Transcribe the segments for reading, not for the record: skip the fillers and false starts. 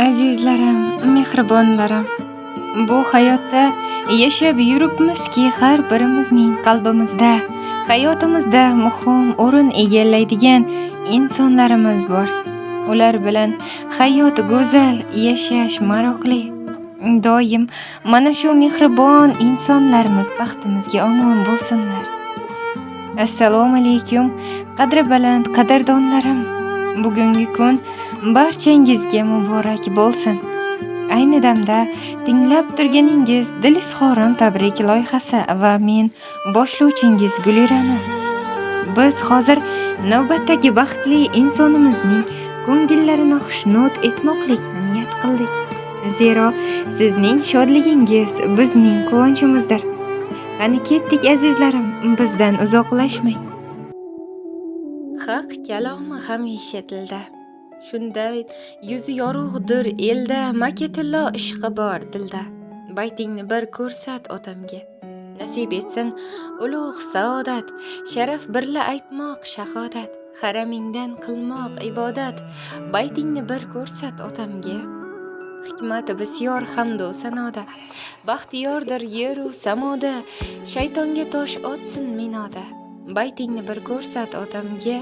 Azizlarim, mehribonlarim, bu hayotda yashab yuribmizki, har birimizning qalbimizda, hayotimizda muhim o'rin egallaydigan insonlarimiz bor. Ular bilan hayot go'zal, yashash maroqli. Doim mana shu mehribon insonlarimiz baxtimizga omon bo'lsinlar. Assalomu alaykum, qadri baland qadrdonlarim. Bugungi kun barchangizga muborak bo'lsin. Ayni damda tinglab turganingiz Dil izhorim tabrik loyihasi va men boshlovchingiz Gulira'no. Biz hozir navbatdagi baxtli insonimizning ko'ngillarini xushnud etmoqlikni niyat qildik. Zero sizning shodligingiz bizning quvonchimizdir. Qani ketdik azizlarim, bizdan uzoqlashmang. Haq kalomi hamisha tilda. Shunday yuzi yorug'dir elda, Makkatillo ishqi bor dilda. Baytingni bir ko'rsat otamga. Nasib etsin ulug' saodat, sharaf birla aytmoq shahodat, haramingdan qilmoq ibodat. Baytingni bir ko'rsat otamga. Hikmati bisyor hamdu sanoda. Baxtiyordir yeru samoda, shaytonga tosh otsin minoda. Baytingni bir ko'rsat otamga.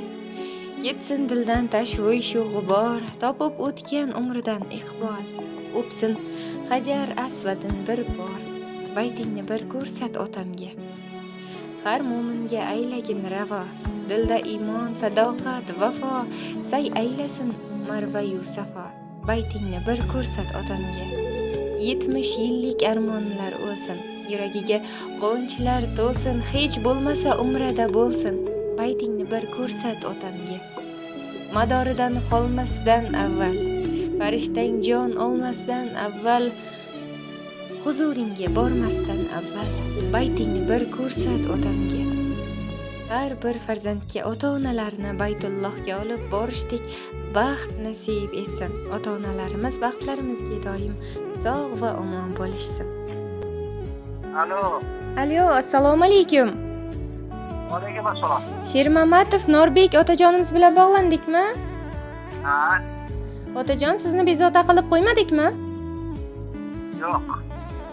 Ketsin dildan tashvishu g'ubor, topib o'tgan umridan iqbol. O'psin hajar asvadin bir bor. Baytingni bir ko'rsat otamga. Har mo'minga aylagin ravo, dilda iymon, sadoqat, vafo, say aylasin marvayu safo. Baytingni bir ko'rsat otamga. 70 yillik armonlar o'lsin, yuragiga quvonchlar to'lsin, hech bo'lmasa umrada bo'lsin. Baytingni bir ko'rsat otamga. Madoridan qolmasdan avval, farishtang jon olmasdan avval, huzuringga bormasdan avval, baytingni bir ko'rsat otamga. Har bir farzandga ota-onalarini Baytullohga olib borishdek baxt nasib etsin. Ota-onalarimiz baxtlarimizga doim sog' va omon bo'lishsin. Alo. Alo, assalomu alaykum. Alaykum assalom. Shermamatov Norbek otajonimiz bilan bog'landikmi? Ha, Otajon, sizni bezovta qilib qo'ymadikmi? Yo'q.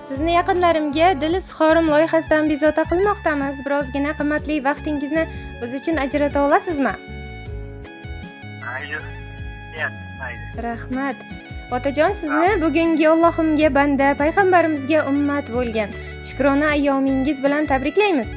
Sizni yaqinlarimga Dil izhorim loyihasidan bezovta qilmoqdamiz. Birozgina qimmatli vaqtingizni biz uchun ajrata olasizmi? Mayli. Mayli. Rahmat. Otajon, sizni bugungi Allohimga banda, payg'ambarimizga ummat bo'lgan shukrona ayyomingiz bilan tabriklaymiz.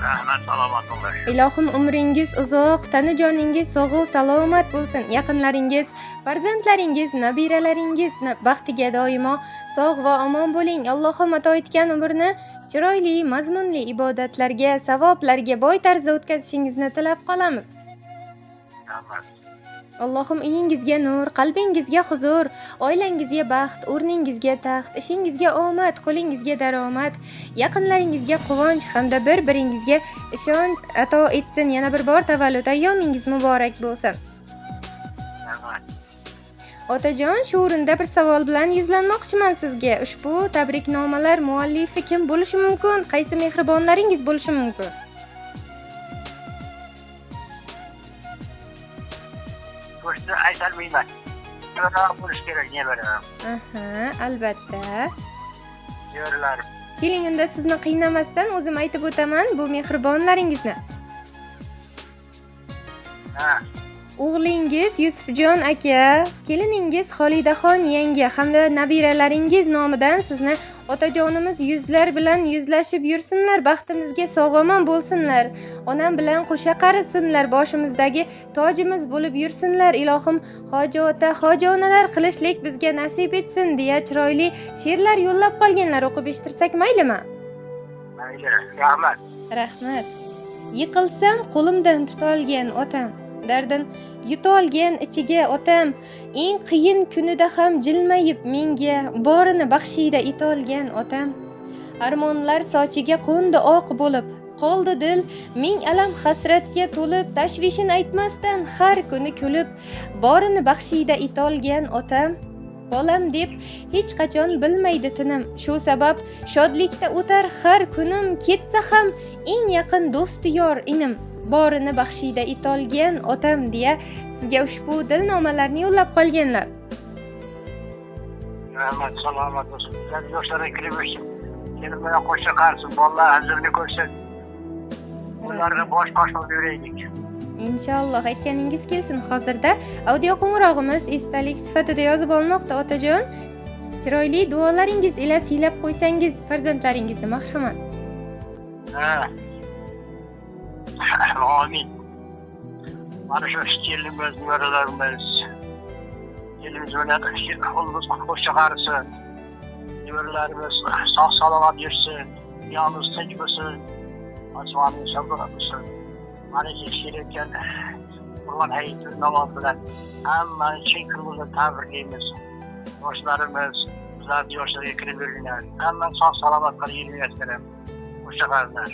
Rahmat, salomat bo'ling. Ilohim umringiz uzoq, tani joningiz sog'u salomat bo'lsin. Yaqinlaringiz, farzandlaringiz, nabiralaringiz baxtiga doimo sog' va omon bo'ling. Allohim ato etgan umrni chiroyli, mazmunli ibodatlarga, savoblarga boy tarzda o'tkazishingizni tilab qolamiz. Rahmat. Allohim uyingizga nur, qalbingizga huzur, oilangizga baxt, o'rningizga taxt, ishingizga omad, qo'lingizga daromad, yaqinlaringizga quvonch hamda bir-biringizga ishonch ato etsin. Yana bir bor tavallud ayyomingiz muborak bo'lsin. Rahmat. Otajon, shu o'rinda bir savol bilan yuzlanmoqchiman sizga. Ushbu tabriknomalar muallifi kim bo'lishi mumkin? Qaysi mehribonlaringiz bo'lishi mumkin? Go'shtni aytolmayman. Nevaralar bo'lishi kerak, nevaralar. Aha, albatta. Nevaralar. Keling, unda sizni qiynamasdan o'zim aytib o'taman bu mehribonlaringizni. Ha. O'g'lingiz Yusufjon aka, keliningiz Xolidaxon yanga hamda nabiralaringiz nomidan sizni otajonimiz yuzlar bilan yuzlashib yursinlar, baxtimizga sog'-omon bo'lsinlar. Onam bilan qo'sha qarisinlar, boshimizdagi tojimiz bo'lib yursinlar. Ilohim hoji ota, hoji onalar qilishlik bizga nasib etsin deya chiroyli she'rlar yo'llab qolganlar. O'qib eshittirsak maylimi? Mayli, rahmat. Rahmat. Yiqilsam qo'limdan tutolgan otam, dardin yutolgan ichiga otam, eng qiyin kunida ham jilmayib menga borini baxshida etolgan otam. Armonlar sochiga qo'ndi oq bo'lib, qoldi dil ming alam hasratga to'lib, tashvishin aytmasdan har kuni kulib, borini baxshida etolgan otam. Bolam deb hech qachon bilmaydi tinim, shu sabab shodlikda o'tar har kunim, ketsa ham eng yaqin do'sti yor inim. Borini baxshida etolgan otam deya sizga ushbu dilnomalarni yo'llab qolganlar. Rahmat, salomat bo'lsin. Bizlar yoshlarga kirib o'sib, kelin bilan qo'sha qarsin, bolalar hazilini ko'rsin. Ularga bosh qosh bo'lib yuraylik. Inshaalloh, aytganingiz kelsin. Hozirda audio qo'ng'irog'imiz esdalik sifatida yozib olinmoqda, otajon. Chiroyli duolaringiz ila siylab qo'ysangiz farzandlaringizni, marhamat. Ha. Amin. Mana shu kelinimiz, nevaralarimiz, kelinimiz bilan qo'limiz qo'sha qarisin. Nevaralarimiz sog' salomat yursin, dunyomuz tinch bo'lsin, osmonimiz shabbat bo'lsin. Mana shu kelayotgan Qurbon hayiti namoz bilan hammani chin ko'ngildan tabriklaymiz. Yoshlarimiz, bizlarni yoshlarga kirib yuringlar. Hammani sog' salomat qilib yuringlar. Qo'sha qarilar.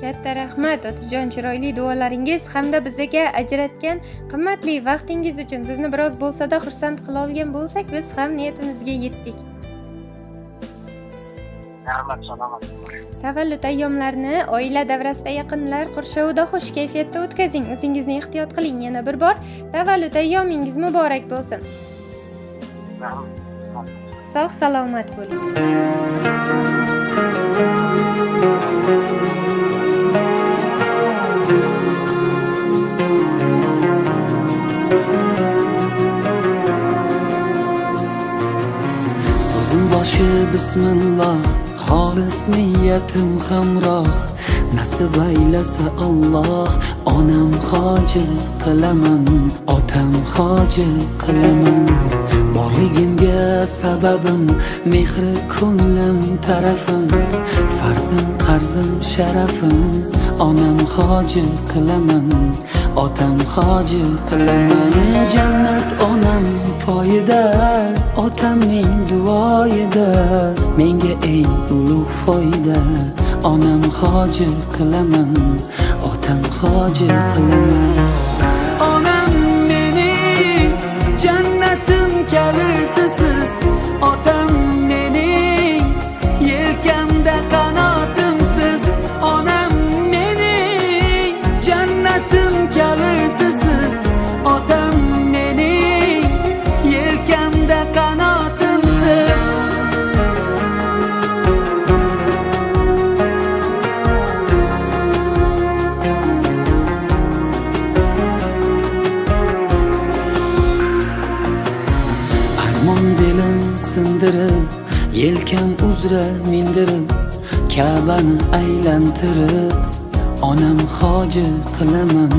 Katta rahmat, otajon, chiroyli duolaringiz hamda bizga ajratgan qimmatli vaqtingiz uchun. Sizni biroz bo'lsa-da xursand qila olgan bo'lsak, biz ham niyatimizga yetdik. Rahmat, salomat bo'ling. Tavallud ayyomlarini oila davrasida, yaqinlar qurshovida xush kayfiyatda o'tkazing. O'zingizni ehtiyot qiling. Yana bir bor tavallud ayyomingiz muborak bo'lsin. Rahmat. Sog' salomat bo'ling. So'zim boshi bismillah, xolis niyatim hamroh. Nasib aylasa Alloh, onam hoji qilaman, otam hoji qilaman. Borligimga sababim, mehri ko'nglim tarafim, farzim qarzim sharafim. Onam hoji qilaman, otam hoji qilaman. Jannat onam poyida, otamning duoyida, menga eng ulug' foyda. Onam hoji qilaman, otam hoji qilaman. Onam mening jannatim kalitisiz, otam mening yelkamda qanotimsiz. Onam mening jannatim kalitisiz, otam mening yelkamda qanotimsiz. Armon belim sindirib, yelkam uzra mindirib, Ka'bani aylantirib, onam hoji qilaman,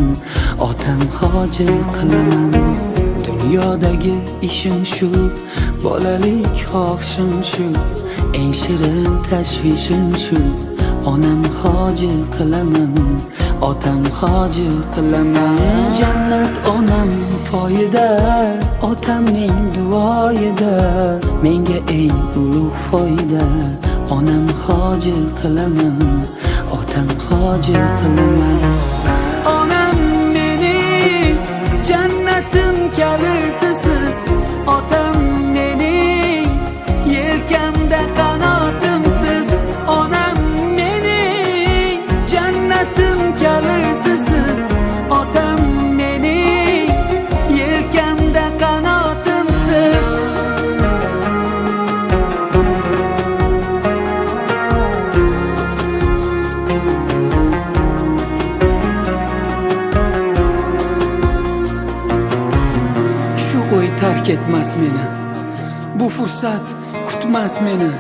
otam hoji qilaman. Dunyodagi ishim shu, bolalik xohishim shu, eng shirin tashvishim shu. Onam hoji qilaman, otam hoji qilaman. Jannat onam poyida, otamning duoyida, menga eng ulug' foyda. Onam hoji qilaman, otam hoji qilaman. Onam mening jannatim kalitisiz, otam mening yelkamda qanotimsiz. Onam mening jannatim kalitisiz, otam mening yelkamda qanotimsiz. Shu o'y tark etmas meni, bu fursat kutmas meni.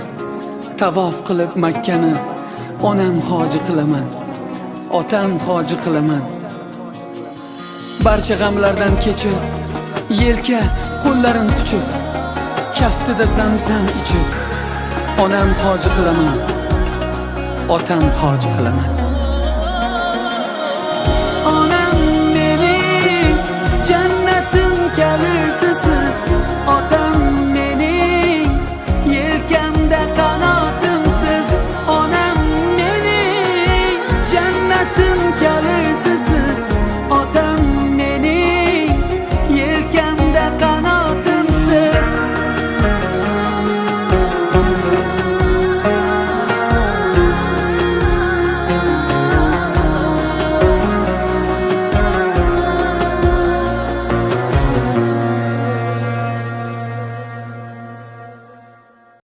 Tavof qilib Makkani, onam hoji qilaman, otam hoji qilaman. Barcha g'amlardan kechib, yelka qo'llarim quchib, kaftida zamzam ichib, onam hoji qilaman, otam hoji qilaman.